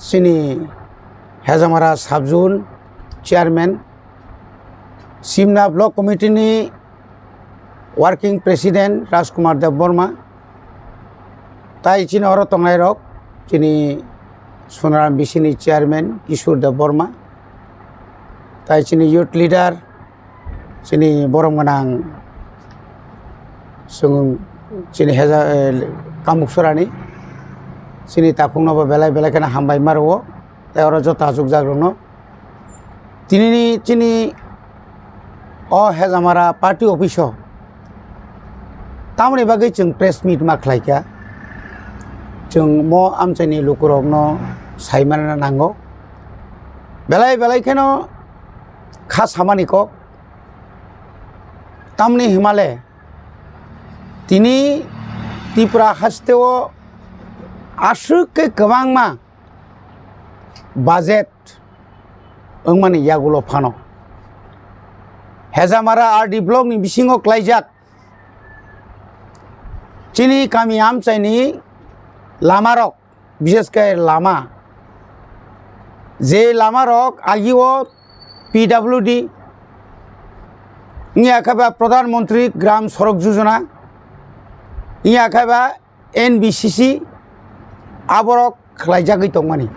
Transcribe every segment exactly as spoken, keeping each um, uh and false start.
Chini Hejamara Sub Zone Chairman, Simna Block Committee ni Working President Rajkumar Debbarma, tai chini oro tongnai rok, chini Sonaram B C ni Chairman Kishore Debbarma, tai chini Youth Leader, chini borom gwnang, chwng chini heja, eh, Kamuksorani, chini takhukno bo belai belai kheno hambai ma rwo, tei oro joto achukjak rokno. Tinini chini o Hejamara party office o tamoni bagwi chwng press meet ma khlai kha, chwng mo amchaini lukurokno sai manna nango, belai belai kheno kha samani kok. Tamni himale tini Tripura haste o aswk khe kwbangma budget wngmani yagulo phano Hejamara R D block ni bisingo klaijak chini kami amchaini lamarok, bishesh khe lama, je lamarok agio P W D, wngya khe ba Pradhan Mantri Gram Sadak Yojana, wngya khe ba N B C C, aborok khlaijagwi tongmani.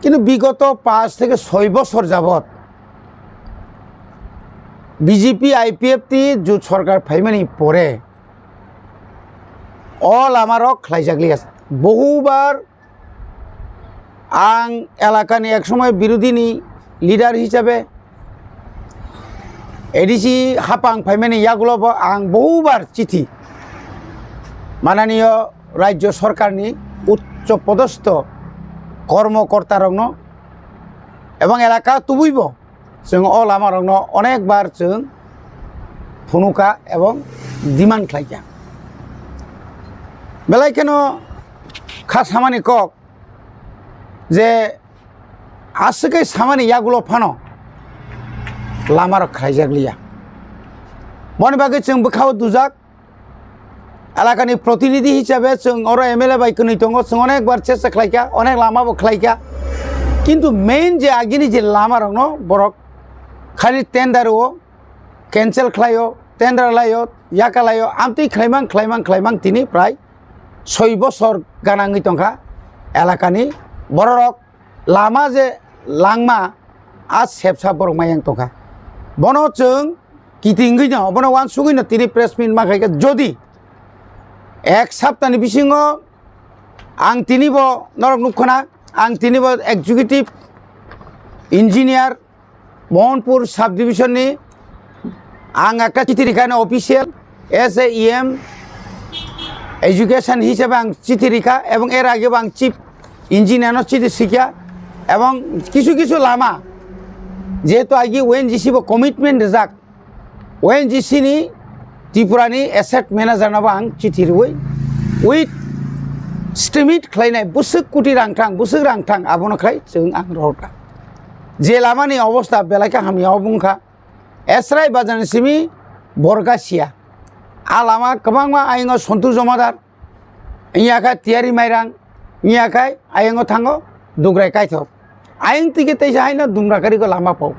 Kintu bigoto panch theke soi bosor jabot B J P I P F T jut sorkar phaimani pore o lamarok khlaijakliya. Bohubar ang elakani ek somoy birodhini leader hisabe A D C hapang phaimani yagulobo ang bohubar chithi mananiyo rajyo sorkarni uccho podostho kormokortarokno ebong elaka tubuibo chwng o lamarokno onekbar chwng phunukha ebong demand khlaikha. Belai kheno kha samani kok je aswk khe samani yagulo phano lamarok khlaijakliya. Boni bagwi chwng bwkhao dujak, elakani protinidhi hisabe chwng oro M L A bai kwnwi tongo, chwng onekbar chesta khlaikha, onek lama bo khlaikha, kintu main je agini je lamarokno borok khali tender o cancel khlaio, tender laio, yaka laio, amtwi khlaimang khlaimang khlaimang tini prai soi bosor ganangwi tongkha elakani bororok. Lama je langma a sepsa borok mayang tongkha. Bono chwng kitingwi no, bono wansugwi no tini press meet ma khaikha. Jodi ek saptani bisingo ang tini bo norok nukkhana, ang tini bo executive engineer Mohanpur subdivision ni ang ekta chithi rikha, official as a E M education hisabe ang chithi rikha ebong er age bo ang chief engineer no chithi sikha ebong kisu kisu lama jehetu agi O N G C bo commitment rijak, O N G C ni Tripura ni asset manager no bo ang chithi riwi with estimate khlainai bwswk koti rang thang, bwswk rang thang abono khlai chwng ang rohorkha. Je lama ni obostha belai khe hamya o bungkha. Esrai bazar ni simi Borgasia. A lama kwbangma ayingo Sontu Jomadar, wngya khe Tiyari Mairang, wngya khe ayingo thango Dugrai Kaithok. Aying tike teisa haino Dumrakari ko lama pao.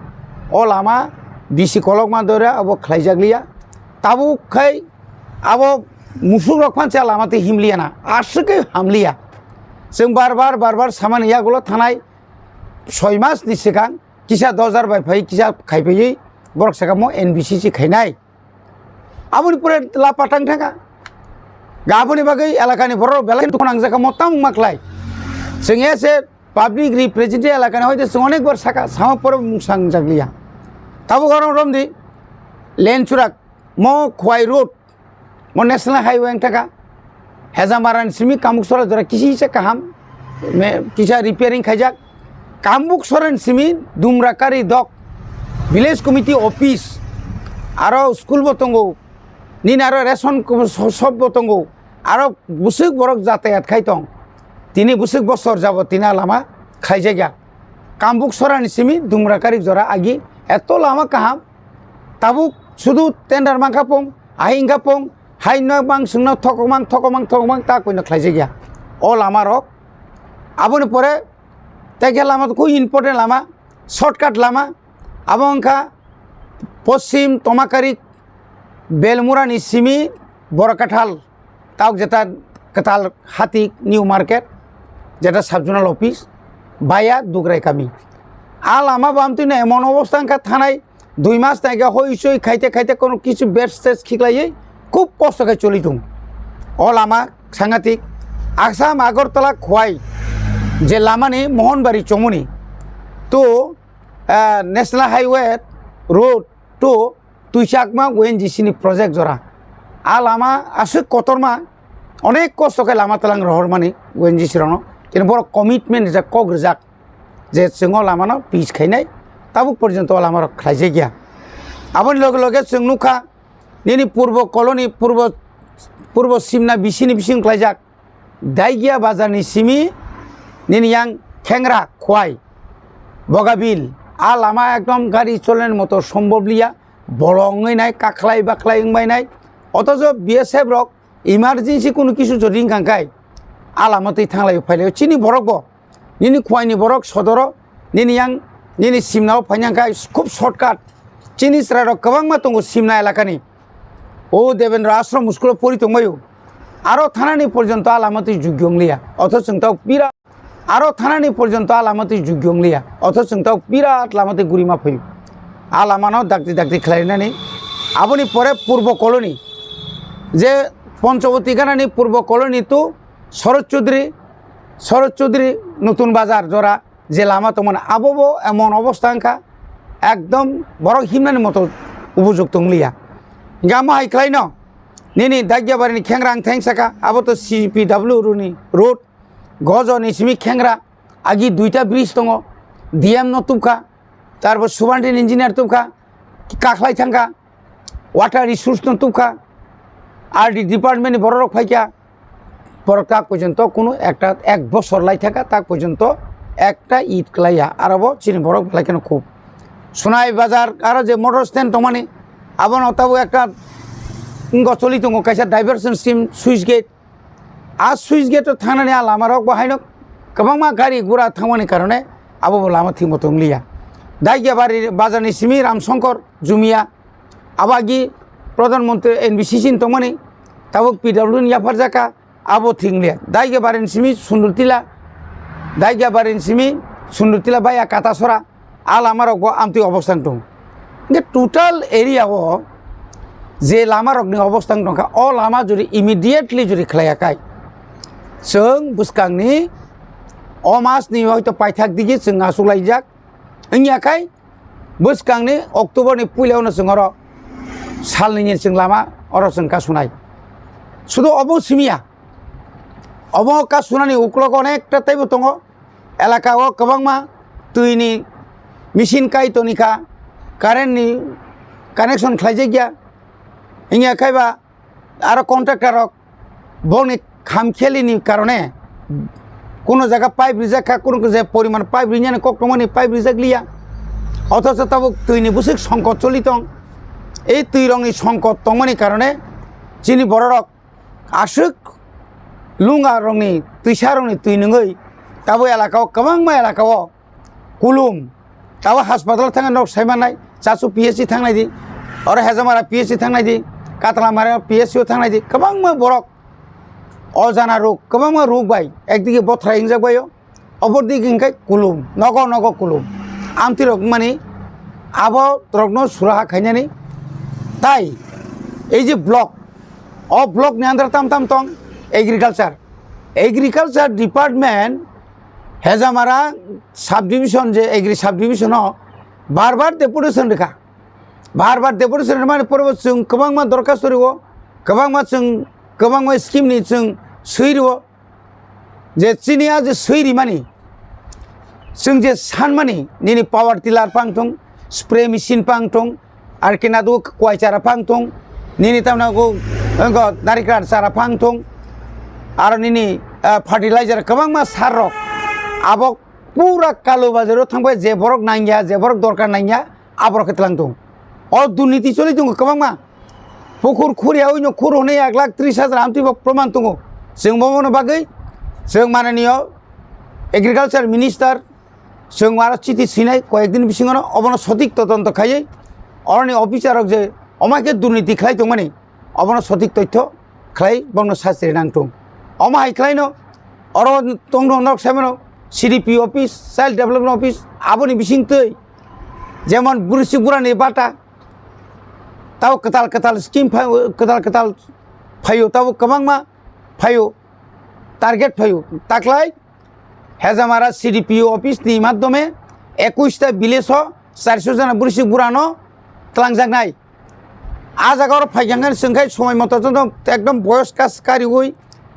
O lama D C kolokma dora abo khlaijakliya. Tabuk khai abo musuk rok phansa lama tei himliya na. Aswk khe hamliya. Chwng bar bar, bar bar samani yagulo thanai soi mas ni swkang kisa dos hajar bai phai kisa khai phaiwi borok saka mo N B C C khainai. Aboni pore la patang thangkha. Ga aboni bagwi elakani borok belai dukhu nangjak kha, mo tamo wngma khlai. Chwng ya se public representative elakani hoite chwng onek bar saka, sama pore mung sang jakliya. Tabuk oro romdi, Lenchurak, mo Khwai Road, mo National Highway wng thangkha. Hejamara ni simi Kamuksora jora kisi se kaham, me, kisa repairing khaijak. Kamuksora ni simi Dumrakari dok, village committee office, aro school bo tongo, nini aro ration ko-, so-, shop bo tongo, aro bwswk borok jatayat khai tong. Tini bwswk bosor jabo tini a lama khaijakya. Kamuksora ni simi Dumrakari jora agi eto lama kaham. Tabuk sudu tender mankha pong, ahing kha pong, hai no mang sung no thokok mang, thokok mang, thokok mang, ta koino khlaijakya. O lama rok Aboni pore tei khe lama to khub important lama, shortcut lama. Abo wngkha Poschim Tomakari Belmura ni simi Borakathal, tauk jeta Katal Hati New Market, jeta sub zonal office, via Dugrai kami. A lama bo amtwi no emon obostha wngkha thanai dui mas naikhe hoi soi khaite khaite kono kisu bed stage khiklaiwi khub kosto khe choli thung. O lama sangatik Assam Agartala Khwai je lamani Mohanbari chomoni to, ah, National Highway Road to Tuichakma O N G C ni project jora. A lama aswk kotorma, onek kosto khe lama tlang rohormani O N G C rokno. Kini borok commitment rijak, kok rijak je chwng o lamano pitch khainai, tabuk porjonto o lamarok khlaijakya. Aboni loge loge chwng nukha, nini purbo colony, purbo, purbo simna bisini bising khlaijak. Daigia bazar ni simi nini yang Khengra Khwai Bogabil, a lama ekdom gari cholnani moto somboblia, bolong wngwi nai, kakhlai bakhlai wngbai nai. Otocho B S F rok emergency kunu kisu jodi wngkha khe a lama twi thanglai phailai chini borok bo, nini Khwaini borok sodoro, nini yang, nini simnao phaina khe khub shortcut. Chini chwrairok kwbangma tongo simna elakani. O Devendra Ashram school-o pori tongbaio. Aro thanani porjonto a lama twi jugyo wngliya. Otho chwng tok birat, aro thanani porjonto a lama twi jugyo wngliya. Otho chwng tok birat lama twi gurima phaio. A lamano dakti dakti khlainani. Aboni pore Purbo Colony, je Panchavati ganani Purbo Colony to Sharad Chaudhary, Sharad Chaudhary Nutun Bazar jora je lama tongmani, abo bo emon obostha wngkha, ekdom borok himnani moto upojukto wngliya. Hinkhe amo hai khlaino, nini Dagiabari ni Khengra ang theng saka, abo to C P W runi road, Gojo ni simi Khengra, agi duita bridge tongo, D M no tubkha, tarpor Subandin engineer tubkha, kakhlai thangkha, water resource no tubkha, R D department ni borok rok phaikha, borok tak porjonto kunu ekta ek bosor lai thaka tak porjonto ekta it klaiya, aro bo chini borok belai kheno khub. Sunai bazar aro je motor stand tongmani, abono tabuk ekta wngkha choli tongo kaisa diversion scheme switch gate. A switch gate o thangnani a lama rok bo haino kwbangma gari gura thangmani karone abo bo lama thikmo tongliya. Dagiabari bazar ni simi Ramsongkor Jumia, abo agi Pradhan Mantri N B C C ni tongmani, tabuk P W D ni yapharjaka, abo thikliya. Dagiabari ni simi Sundurtila, Dagiabari ni simi Sundurtila baya Katasora, a lama rok bo amtwi obostha wng tongo. Hinkhe total area o je lama rokni obostha wng tongkha, o lama jodi immediately jodi khlaiya khai, chwng bwskangni o mas ni hoito paithak digi chwng achuk laijak wngya khai, bwskangni October ni puila o no chwng oro salni ni chwng lama oro chwng kasunai. Sudu obo simiya, obo kasunani uklogo onekta teibo tongo. Elaka o kwbangma twi ni machine kai toni kha, current ni connection khlaijakya. Hinkhe khaiba aro contractor rok boni kham kheli ni karone kuno jaga pipe rijak kha, kuno je poriman pipe rinani kok tongmani pipe rijak liya. Othocho tabuk twi ni bwswk songkot choli tong. Ei twi rok ni songkot tongmani karone chini borok rok aswk lunga rokni twisa rokni twi nungwi tabo elaka o kwbangma elaka o kulum. Tabo haspatal thangwi nok sai mannai, Chachu P H C thangnai di, oro Hejamara P H C thangnai di, Katlamara P H C o thangnai di, kwbangma borok o jana rok, kwbangma rok bai ekdigi bothrai wngjak bai o. Obor dik hingkhe kulum, nogo nogo kulum. Amtwi rok mani abo rokno suraha khainani. Tai ei je block, o block ni under tam tam tong agriculture. Agriculture department Hejamara subdivision je agri subdivision o bar bar deputation rikha. Bar bar deputation rwmani pore bo chwng kwbangma dorkhasto rwo, kwbangma chwng, kwbangma scheme ni chwng swi rwo. Je chini a je swi rimani, chwng je sanmani, nini power tiller pang thung, spray machine pang thung, ar khe nadu kwai chara pang thung, nini tamna go, go narikra chara pang thung, aro nini, ah, fertilizer kwbangma sar rok, abo pura kalu bazar o thangbai je borok nangya, je borok dorkar nangya, aborok khe tlang thung. O durniti choli tongo kwbangma. Pukhur khuriya oino khur hwnwi ek lakh tris hajar amtwi bo proman tongo. Chwng bomono bagwi chwng mananiyo Agriculture Minister chwng aro chiti sinai koyekdin bisingono obono sotik todonto khaiwi oroni officer rok je omai khe durniti khlai tongmani obono sotik totho khlai bono sasti rina nangthung. Omo hai khlaino oro tongno norok saimano C D P office, Child Development Office, aboni bisingtwi jemon bwrwi burani bata, tabo kwtal kwtal scheme phaio, kwtal kwtal phaio, tabo kwbangma phaio, target phaio. Taklai Hejamara C D P O office ni madhyome ekush ta village o charso jona bwrwi burano twlangjaknai. A jaga oro phaikha hwnkhe chwng khai somoi moto joto ekdom boyos kas kariui,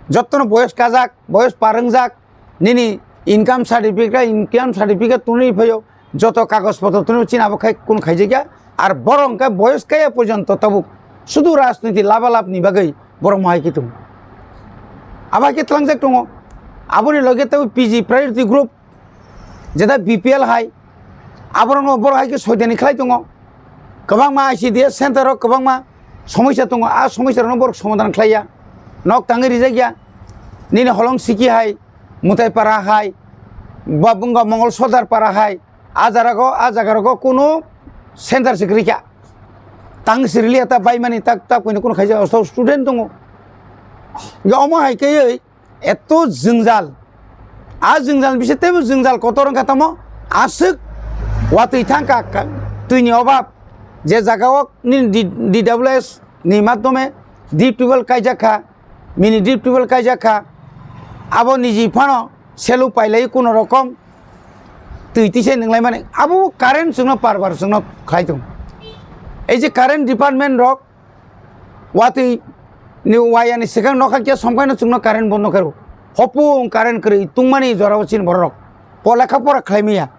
jottono boyos kajak, boyos par wngjak, nini income certificate, income certificate twnwi phaio, joto kagoj potro twnwi chini abo khai kun khaijakya, ar borok hwnkhe boyos kaya porjonto tabuk sudu rajniti labalab ni bagwi borok mohai khe tongo. Abo hai khe tlangjak tongo. Aboni loge tabuk P G priority group, jeta B P L hai, aborokno borok hai khe soidani khlai tongo. Kwbangma I C D S center o kwbangma somosya tongo, a somosya rokno borok somadhan khlaiya, nok tangwi rijakya. Nini holong siki hai, Mutai para hai, ba bwngkha Mongol Sodar para hai, a jarago, a jagarogo kunu center se kwrwi kha. Tang sirili eta baimani tak tak kunu kunu khaija osto student tongo. Ga omo hai khe eto jwngjal. A jwngjal bise tebo jwngjal kotor wngkha tamo aswk watwi thangkha ka-, twini obab je jagao ni D-, D W S ni madhyome deep tubewell kaijak kha, mini deep tubewell kaijak kha, abo niji phano selu pailai kuno rokom twi tise nwnglai mani abo current chwngno par bar chwngno khlai tongo. Ei je current department rok watwi ni waya ni swkang nokha khe somkhaino chwngno current bondo khairo. Hopung current kwrwi tungmani jorao chini borok rok po lekha pora khlai maya.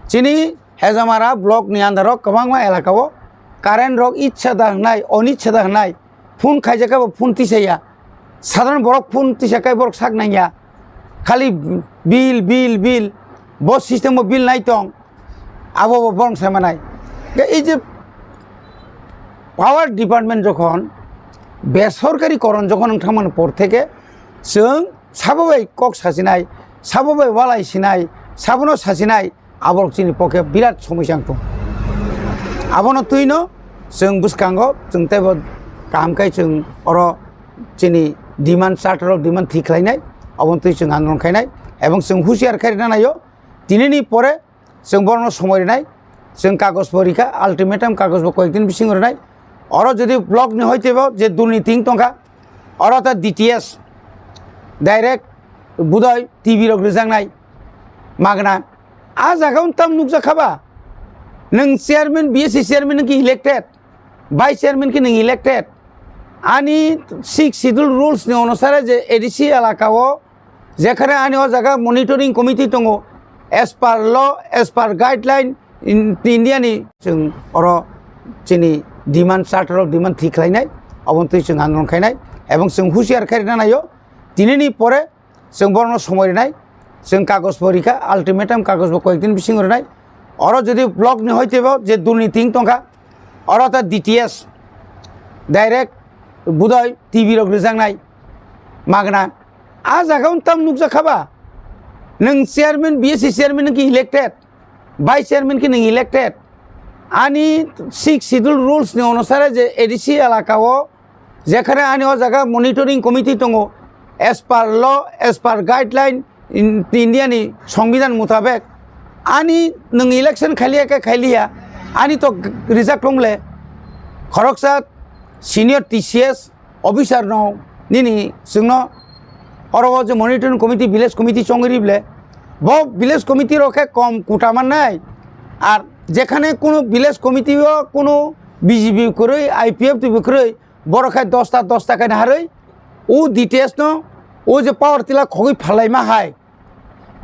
Chini Hejamara block ni under o kwbangma elaka o current rok ichha da hwnai, onichha da hwnai phone khaijak khe bo phone tisaya. Sadharan borok phone tisa khe borok sak nangya. Khali bill, bill, bill. Bo system o bill nai tong. Abo bo borok sai manai. Khe ei je power department jokhon besorkari koron jokhon wng thangmani por theke chwng sabo bai kok sachinai, sabo bai walai sinai, sabono sachinai, aborok chini pokhe birat somosya wng thung. Abono twino chwng bwskango chwng teibo kaham khe chwng oro chini demand, charter of demand thik khlainai, aboni twi chwng andolon khainai, ebong chwng husiar khai rwna naio. Tinini pore chwng borokno somoi rwnai, chwng kagoj bo rikha, ultimatum kagoj bo koyekdin bisingo rwnai. Oro jodi block ni hoitebo je durniti wng tongkha, oro ta D T S direct budai T V rok rwjaknai magna. A jaga o tam nukjak kha ba? Nwng chairman, B S C chairman nwng khe elected, vice chairman khe nwng elected. Ani sixth schedule rules ni onusare je A D C elaka o, jekhane ani o jaga monitoring committee tongo, as per law, as per guideline, in-, India ni chwng oro chini demand, charter of demand thik khlainai, aboni twi chwng andolon khainai, ebong chwng husiar khai rwna naio, tinini pore chwng borokno somoi rwnai, chwng kagoj bo rikha, ultimatum kagoj bo koyekdin bisingo rwnai. Oro jodi block ni hoitebo je durniti wng tongkha, oro ta D T S direct budai T V rok rwjaknai magna. A jaga o tam nukjak kha ba? Nwng chairman, B S C chairman nwng khe elected, vice chairman khe nwng elected. Ani sixth schedule rules ni onusare je A D C elaka o, jekhane ani o jaga monitoring committee tongo, as per law, as per guideline, in-, India ni Songbidan mutabek, ani nwng election khailia khe khailia, ani to g-, rijak tongle, khoroksa senior T C S officer no nini chwngno oro o je monitoring committee, village committee chongwi rible, bo village committee rok khe kom kuta mannai, ar jekhane kuno village committee o kuno B J P kwrwi, I P F T bo kwrwi, borok khai dosta dosta khai naharwi, o D T S no o je power tila khogwi phalaima hai,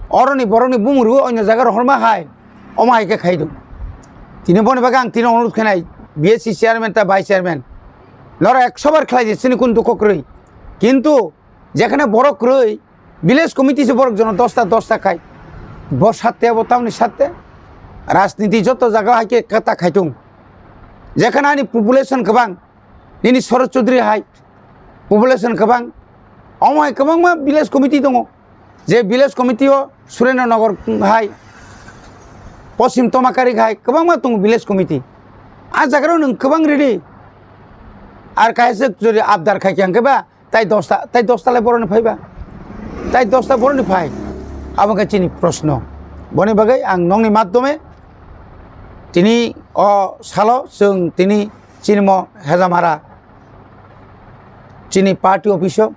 oroni borokni bumung rwui onyo jaga rohorma hai, omo hai khe khai do. Tini boni bagwi ang tini onurot khainai, B S C chairman ta vice chairman, norok ekso bar khlai di, chini kun dukho kwrwi. Kintu jekhane borok kwrwi, village committee se borok jono dosta dosta khai, bo satte abo tamni satte, rajniti joto jaga hai khe kata khaitung. Jekhane ani population kwbang, nini Sorosh Chaudhary hai population kwbang, omo hai kwbangma village committee tongo. Je village committee o Surendra Nagar hai, Poschim Tomakari hai kwbangma tongo village committee. A jaga rok nwng kwbang ridi. Ar kaisa jodi abdar khai khe ang khe ba, tai dosta, tai dosta lai boroni phai ba. Tai dosta boroni phai. Abo khe chini proshno. Boni bagwi ang nokni madhyome tini o salo chwng tini chini mo Hejamara chini party office o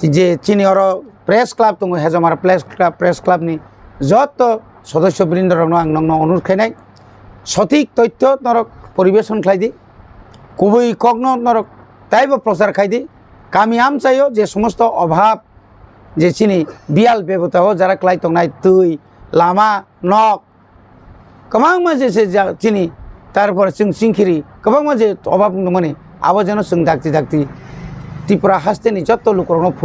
je chini oro press club tongo, Hejamara press club, press club ni joto sodosyo brindorokno ang nokno onurodh khainai, sothik tothyo norok poribeshon khlai di, kubui kokno norok taibo prochar khai di, kami amchaio je somosto obhab, je chini biyal bebota o jara klai tongnai twi, lama, nok, kwbangma je se ja-, chini, tarpore chwng chingkhiri kwbangma je obhab wngmani, abo jeno chwng dakti dakti Tripura hasteni joto lukurokno phunuk